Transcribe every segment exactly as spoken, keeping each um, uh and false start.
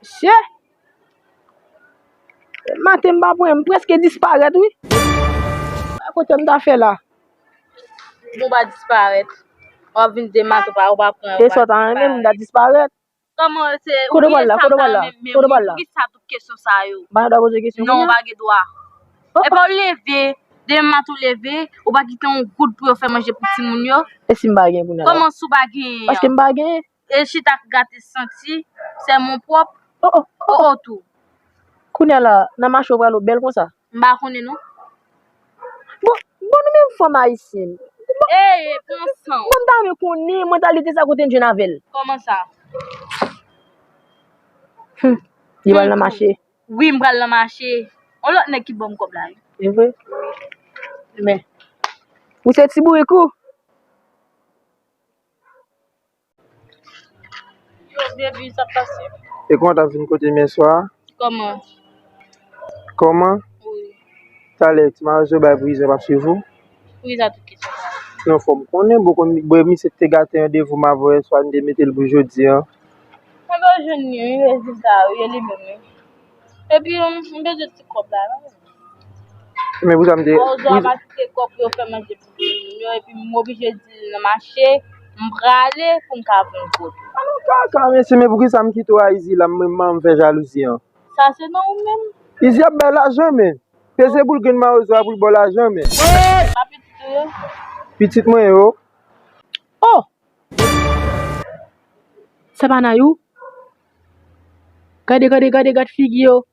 Mesye! Maten m pa pran, m prèske disparèt, wi. Kote m ta fè la? Bon, pa disparèt. W ap vin di maten w pa, w pa pran, e w pa sa w ta renmen, m ta disparèt. Kòman se, ou bliye sa menm, men poukisa tout kesyon sa yo? M pa gen dwa poze kesyon. Non, ou pa gen dwa. Epa w leve, demen maten w leve, ou pa kite yon goud pou yo fè manje pou timoun yo? E si m pa gen kounye a la? Kòman si w pa gen? Paske m pa gen. E chita k gate santi, sèmon pwòp. Oh, oh, oh, oh. Tou. Kounye a la, nan mache w pral bèl konsa? M pa konnen non. Bon, bon, nou menm fanm ayisyen. Ey, pran san w. Bon, m ta renmen konnen mantalite sa kote n jwenn avè l. Kòman sa? Hmm. Li pral nan mache. Wi, m pral nan mache. On lòt nèg ki ban m kòb la wi. E vre? Men. Ou se ti bourik ou? Yo, baby, sa pase? E kòman w t ap vin kote m yè swa? Kòman? Kòman? Wi. Talè, ti mawozo bay priz la p ap swiv ou? Priz la tout kesyon sa. Non, fò m konnen, bon, konn, bon, misye te gate randevou m avè w yè swa, m te mete l pou jodi a. Mwen pa jwenn li, wi, rezilta, wi, e li menm, wi. Epi, m, m bezwen ti kòb la, non. Men pou sa m te. Mawozo a pa kite kòb pou yo fè manje pou timoun yo, epi m oblije di l nan mache, m prale pou m ka pran kòb. Alò, kaka, mesye, men poukisa m kite w a izi la, m menm m fè jalouzi an? Sa se nan ou menm. Izi ap bay lajan, men. Peze boul grenn mawozo a pou l ba w lajan, men. Pa pitit ou yo? Pitit mwen yo. Oh! Sa pa Nayou? Gade, gade, gade, gad figi yo.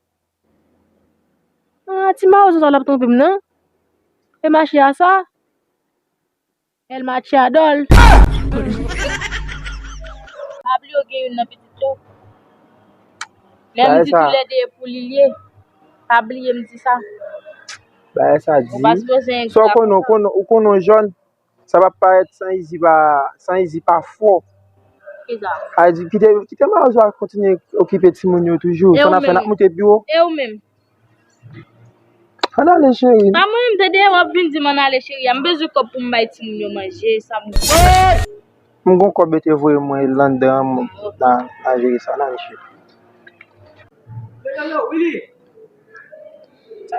Ah, ti mawozo sa l ap twonpe m nan. E mache a sa? El mache a dòl. Pa bliye w gen youn nan pitit yo. Lè m di toulède e pou li l ye. Pa bliye m di sa. Bagay sa di. Ou pa sipoze engra konsa. Sa w konnen, ou konnen, ou konnen w jòn. Sa p ap parèt san izi pa, san izi pa fò. Kisa? Sa vle di, kite, kite mawozo a kontinye okipe timoun yo toujou. Sa n ap fè, n ap moute pi wo. E ou menm? Ann ale, cheri. Pa mwen menm, tande, w ap vin di m ann ale, cheri a. M bezwen kòb pou m bay timoun yo manje, sa m. M gon kòb yo te voye mwen anndan an, m, nan, nan jere sa, ann ale, cheri.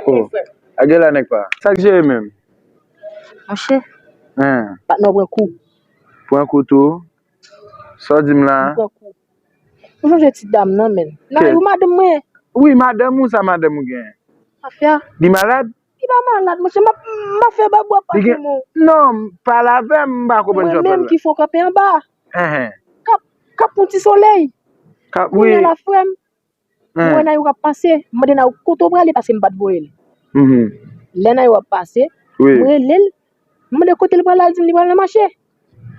Oh, a gen la nèg pa. Sa k jere menm? Monchè. Hein. Patnè w pran kou. Pran kou tou? Sa w di m la? M pran kou. Ou sonje ti dam nan, menm. Nayou madanm mwen. Wi, madanm ou, sa madanm ou gen? Afè. Li malad? Li pa malad, monchè, m ap, m ap fè babou ap pase mwen. Non, pale avè m, m pa konprann jan w pale la. Mwen menm ki fè w kanpe anba. Hen, hen. K ap, k ap pran ti solèy. K ap, wi. Kounye a la, frè m, mwen wè Nayou k ap pase, m mande Nayou kote w prale, paske m pa t voye l. Lè Nayou ap pase, m rele l, m mande kote l prale, l di m li pral nan mache.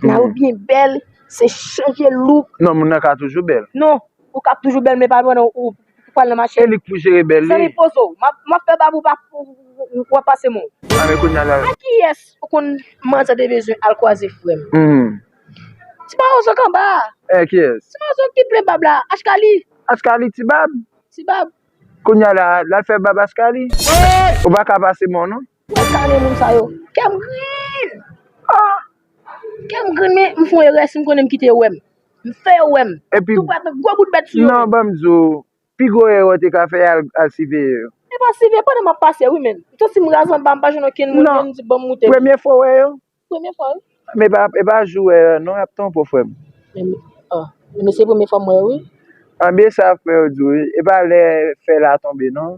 Nayou byen bèl, se chanje look. Non, moun nan ka toujou bèl. Non, ou ka toujou bèl, men pa pandan ou, ou pral nan mache. E li k pou jere bèl li. Zanmi, poze w. M ap, m ap fè babou pa, w ap pase mwen. A, men kounye a la. A kiyès ou konn manzè te bezwen al kwaze, frè m? Ti mawozo k anba a. E, kiyès? Ti mawozo ki ple bab la, Ashkali. Ashkali ti bab? Ti bab. Kounye a la, l al fè bab Ashkali. Ou pa ka pase mwen non. Ou wè kane moun sa yo. Kè m grenn. Ah! Kè m grenn, men m fè yon erè si m konnen m kite yo wè m. M fè yo wè m. Epi, tou pral pran gwo bout bèt sou yo. Non, ban m di w, pi gwo erè w te ka fè, al, al siveye yo. E pa siveye, pandan m ap pase, wi, men. M santi m raze anba, m pa jwenn okenn moun, men m di, ban m moute. Premye fwa w wè yo? Premye fwa, wi. Men e pa, e pa jou w wè yo, non, y ap twonpe w, frè m. Men, ah, men se premye fwa m wè yo, wi. Anben, sa frè yo di w, wi. E pa lè fèy la tonbe, non.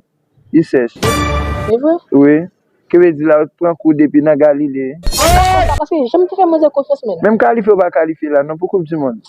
Li sèch. Se vre? Wi. Kenbe di la, ou pran kou depi nan Galile. Konsa, paske janm te fè manzè konfyans, men. Menm kalifye ou pa kalifye la, non, pou koup di mond.